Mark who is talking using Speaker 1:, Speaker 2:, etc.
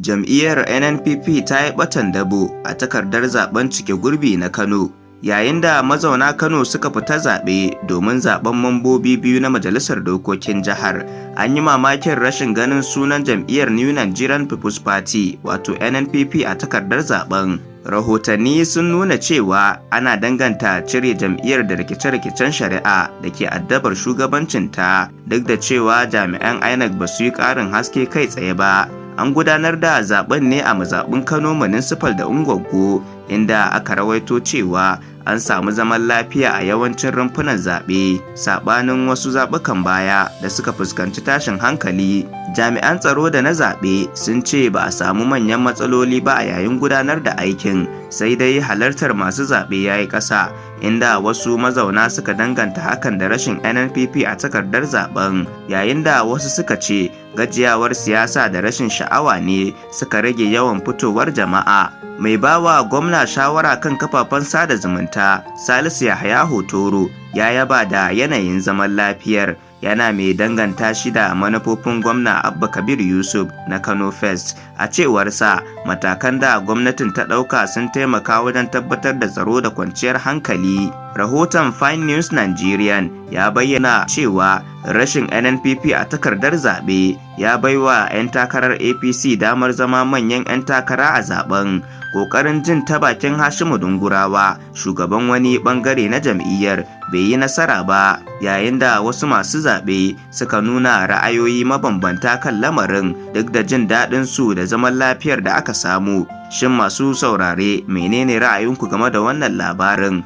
Speaker 1: Jam'iyyar NNPP ta yi ɓatan dabo a takardar zaɓen cike gurbi na Kano, yayin da mazauna Kano suka fita zaɓe domin zaɓen mambobi biyu na Majalisar Dokokin Jihar. An yi mamakin rashin ganin sunan jam'iyyar New Nigerian People's Party, wato NNPP, a takardar zaɓen. Rahotanni sun nuna cewa ana danganta cire jam'iyyar da rikice-rikicen shari'a da ke addabar shugabancinta, duk da cewa jami'an INEC ba su yi ƙarin haske kai tsaye ba. An gudanar da zaben ne a mazaɓun Kano Municipal da Ungogo, inda aka rawaito cewa an samu zaman lafiya a yawancin rumfunan zaɓe, saɓanin wasu zaɓukan baya da suka fuskanci tashin hankali. Jami'an tsaro da na zaɓe sun ce ba a samu manyan matsaloli ba a yayin gudanar da aikin, sai dai halartar masu zaɓe ya yi ƙasa, inda wasu mazauna suka danganta hakan da rashin NNPP a takardar zaben, yayin da wasu suka ce gajiyawar siyasa da rashin sha'awa ne suka rage yawan fitowar jama'a. Mai bawa gwamna shawara kan kafafen sada zumunta, Salisu Yahaya Hotoro, ya yaba da yanayin zaman lafiyar, yana mai danganta shi da manufofin Gwamna Abba Kabir Yusuf na Kano First. A cewarsa, matakan da gwamnatin ta ɗauka sun taimaka wajen tabbatar da tsaro da kwanciyar hankali. Rahoton Fine News Nigerian ya bayyana cewa rashin NNPP a takardar zaɓe ya baiwa 'yan takarar APC damar zama manyan 'yan takara a zaben. Ƙoƙarin jin ta bakin Hashimu Dungurawa, shugaban wani ɓangare na jam'iyyar, bai yi nasara ba, yayin da wasu masu zaɓe suka nuna ra'ayoyi mabambanta kan lamarin, duk da jin daɗin su da zaman lafiyar da aka samu. Shin masu saurare, menene ra'ayinku game da wannan labarin?